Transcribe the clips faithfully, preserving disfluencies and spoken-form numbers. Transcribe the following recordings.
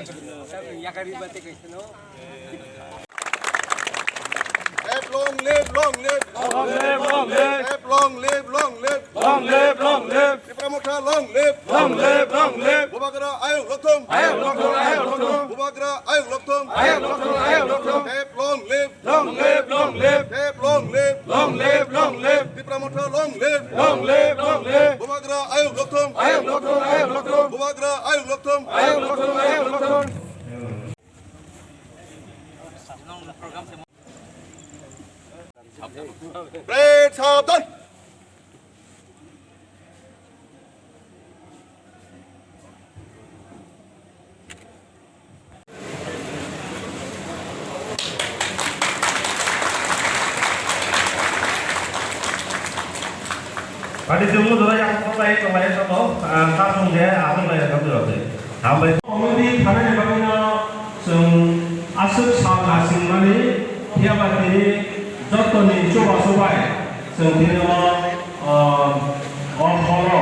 Hep long live, long live, long live, long live. Hep long live, long live, long live, long live. Tipra Motha long live, long live, long live. Bubagra ayuk lokthum, ayuk lokthum, ayuk lokthum. Bubagra ayuk lokthum, ayuk lokthum, ayuk lokthum. Hep long live, long live, long live. Hep long live, long live, long live. Tipra Motha long live, long live, long live. Bubagra ayuk lokthum, ayuk lokthum, ayuk lokthum. Bubagra ayuk lokthum, ayuk lokthum, ayuk lokthum. Parade sabdhan. Pati chungo jora yang tonglai tonglai soto, ah, sasung je, asung lai yang tonglai. Hambai. Committee thani ni bagwi no chwng aswk sal naisingmani, phiya ba tini jotoni chubachu bai chwng tini o, o, o horo.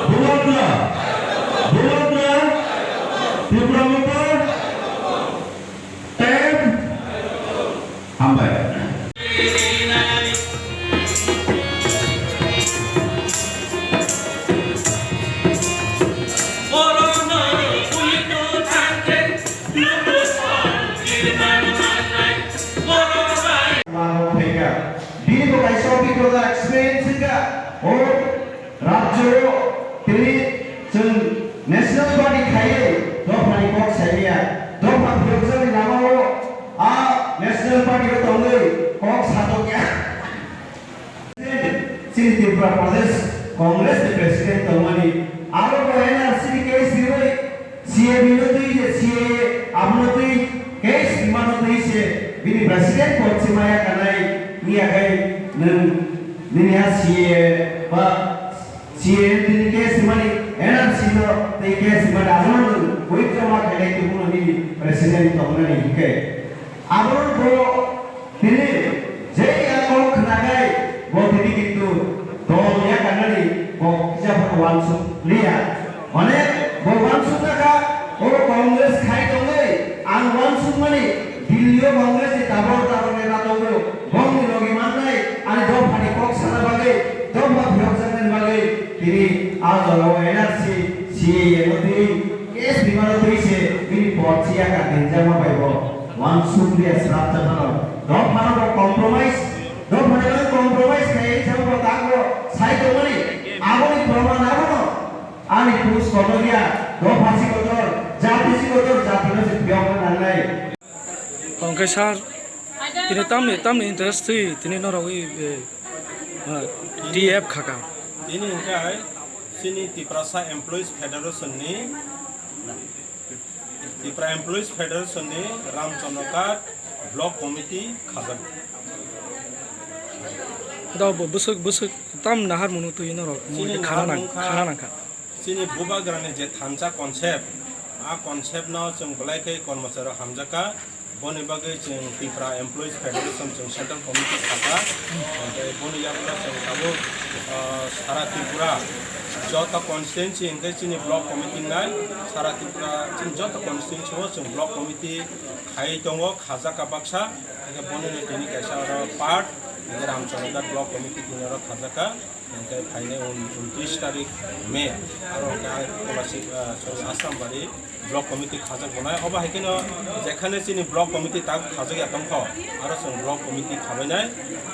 Bulotna, bulotna, Tipra Motha, ten, hambai. Bini bo kaisa obhigota experience wngkha. O rajyo o tini chwng National Party khaiwi dophani kok saimaya. Dopha phiyokjakni lama o a National Party o tongwi kok satokya. Chini Tripura Pradesh Congress ni President tongmani, aro bo N R C ni case riwi C A B no twi je C A A abono twi case rimano twi se bini President pok se maya kanai, wngya khai nwng nini ha C A A ba C A A twi case rimani, N R C no twi case rimani, abono nwng withdraw ma khainai tubunu nini President tongnani hinkhe. Abono bo tini je ya kok khnakhai bo tini kintu dol ya kanani bo kisa phano wansuk liya. Mane bo wansuk kha, o Congress khai tongwi ang wansuk mani Delhi o Congress ni tabor tabor neta tongwi bongni logi mannai ani dophani kok sana bagwi, dopha phiyokjaknani bagwi tini a jora o N R C, C A A no twi case rimano twi se bini por chiya ka dinjakma bai bo. Wansuk liya srap cha phano. Dophano bo compromise, dophani bo compromise khai sa bo ta ko sai tongmani. Aboni proman abono ani pus kono liya. Dopha si kotor, jati si kotor, jati no si phiyok na nangnai. Tongkhe sir, tini tamni, tamni interest twi tini norogwi, eh, ah, T F khaka. Tini hwnkhe hai chini Tiprasa Employees Federation ni Tipra Employees Federation ni Ramchandra Ghat Block Committee khajak. Dao bo bwswk, bwswk tam nahar munu twi norok chini khana nang, khana nangkha. Chini bubagrani je thansa concept, A concept no chwng belai khe kormochari hamjakha, boni bagwi chwng Tipra Employees Federation chwng Central Committee sakha, tei boni yagulo chwng tabuk, ah, sara Tripura joto constituency hwnkhe chini block committee nai, sara Tripura chini joto constituency o chwng block committee khai tongo, khajakha baksa, hwnkhe boni no tini kaisa oro part, hwnkhe Ramchandra block committee tini oro khajakha. Hwnkhe phainai un-, untris tarik May, aro hwnkhe Kolasib, ah, sorry, Asrambari block committee khajak bonai. Obo hai kheno jekhane chini block committee tak khajak ya tongkho, aro chwng block committee khabainai.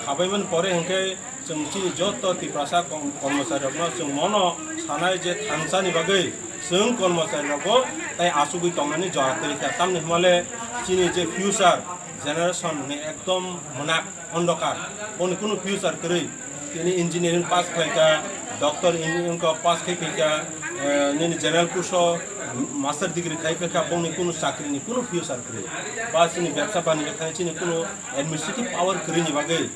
Khabaimani pore hwnkhe chwng chini joto Tiprasa kom-, kormochari rokno chwng mono sanai je thansani bagwi chwng kormochari rokbo tai achugwi tongnani jora kwrwi kha. Tamni hwnmale chini je future generation ni ekdom mwnak. Ondokar, boni kunu future kwrwi. Tini engineering pass khlaikha, doctor in-, wngkha, pass khai phaikha, eh, nini general course o master degree khai phaikha, bongni kunu chakri ni kunu future kwrwi. Ba chini bebsa banija thani chini kunu administrative power kwrwi ni bagwi.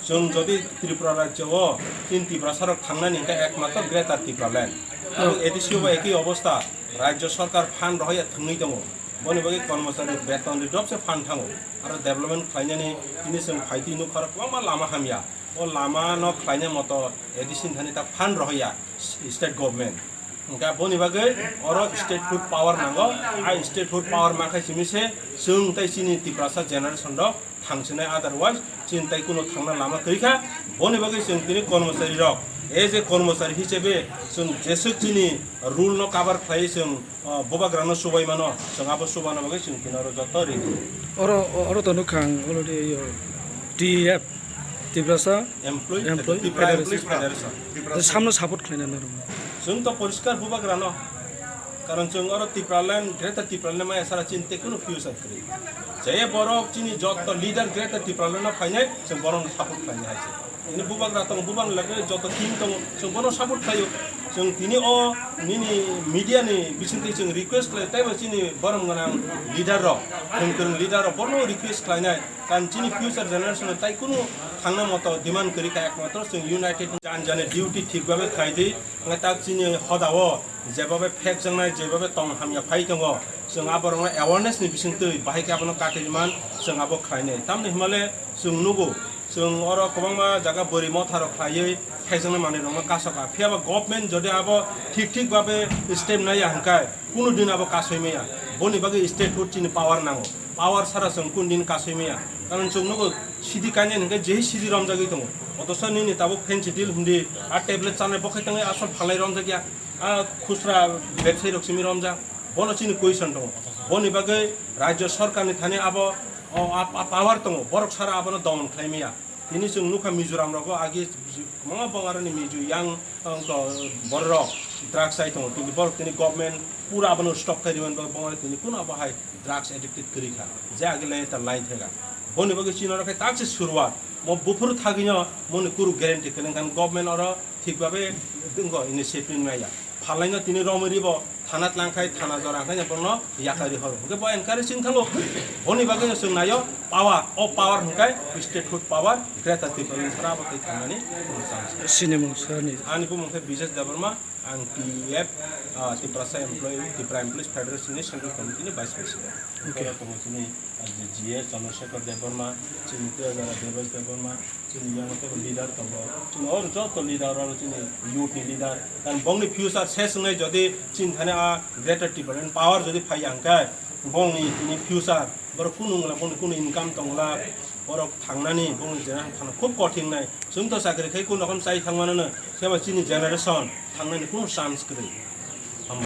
Chwng jodi Tripura rajyo o chini Tiprasa rok thangnani hwnkhe ekmatro Greater Tipraland. Abo A D C o bo ekhi obostha, rajyo sarkar fund rohorya thwngwi tongo. Boni bagwi kormochari beton ri dopse fund thango. Aro development khlainani tini chwng phaitwi nukha oro kwbangma lama hamya. O lama no khlaina moto A D C ni thani ta fund rohorya state government. Hwnkhe boni bagwi oro statehood power nango. A statehood power mankha simi se chwng tei chini Tiprasa generation rok thangsinai, otherwise chini tai kuno thangna lama kwrwi kha. Boni bagwi chwng tini kormochari rok, as a kormochari hisabe chwng jeswk chini rule no cover khlaiwi chwng, o, bubagrano chubai mano, chwng abo chubana bagwi chwng tini oro joto ready. Oro, oro to nukha ang already yo T F, Tiprasa Employee Employee Federation. Federation. Samno support khlainani rwngmani. Chwng to poriskar bubagrano. Karon chwng oro Tipraland, Greater Tipraland maya sara chini tei kuno future kwrwi. Je borok chini joto leader Greater Tipraland no phainai, chwng borokno support khlainai hai se. Ini bubagra tongo, bubagra lage joto team tongo, chwng bono support khlaio. Chwng tini o nini media ni bisingtwi chwng request khlai, taibo chini borom gwnang leader rok, kwrwng kwrwng leader rok bono request khlainai. Karon chini future generation tai kuno thangna moto demand kwrwi kha, ekmatro chwng united. Jan jani duty thik babe khlai di, hwnkhai tak chini hoda o jeba bai phek jangnai, jeba bai tong hamya phai tongo, chwng aborokno awareness ni bisingtwi bahai khe abono katigwi man, chwng abo khlainai. Tamni hwnmale chwng nugo, chwng oro kwbangma jaga bwrwi motha rok khlaiwi phek jangnai manwi rokno kasokha. Phiya ba government jodi abo thik thik babe step naiya hwnkhai, kunu din abo kasoi maya. Boni bagwi statehood chini power nango. Power sara chwng kunu din kasoi maya. Karon chwng nugo sidi kainai hwnkhe jehi sidi romjagwi tongo. Otosa nini tabuk fancy deal hundi, a tablet chanai bokhai tangwi asol phalnai romjakya. A khusra bebsai rok simi romjak. Bono chini question tongo. Boni bagwi rajyo sarkar ni thani abo, o, a, a power tongo. Borok sara abono domon khlai maya. Tini chwng nukha Mizoram rogo agi kwbangma bong aroni Mizo yang, ang to borok drugs chai tongo. Tini borok tini government pura abono stop khai riman bagwi bong aroni tini kuno abo hai drugs addicted kwrwi kha. Je agi lai ta line thega. Boni bagwi chini oro khai tak se surwat. Mo buphuru thagwino moni kuru guarantee kwrwng khan government oro thik babe initiative maya. Phalnaino tini romwi ribo thana tlang khai thana jora khai borno yakarwi horo. Hwnkhe bo encourage wng thango. Boni bagwi chwng naio power, o power hwnkhe statehood power, Greater Tipraland sara abo tei thangnani chance. Sinimung sani. Ani bumung khe Bijesh Debbarma, ang T E F, ah, Tiprasa Employee, Tipra Employees Federation ni Central Committee ni Vice President. Okay. Oro tongo chini, ah, G S Chandrasekhar Debbarma, chini Treasurer Debesh Debbarma, chini yang tei leader tongo. Chini oro joto leader oro chini youth ni leader. Kan bongni future ses wngnai jodi chini thani a Greater Tipraland power jodi phai ya hwnkhe bongni tini future borok kunu wngla, bongni kunu income tongla, borok thangnani bongni jena thangna khub kothin nai. Chwng to chakri khai kunu rokom chai thangmano no, seba chini generation thangnani kunu chance kwrwi.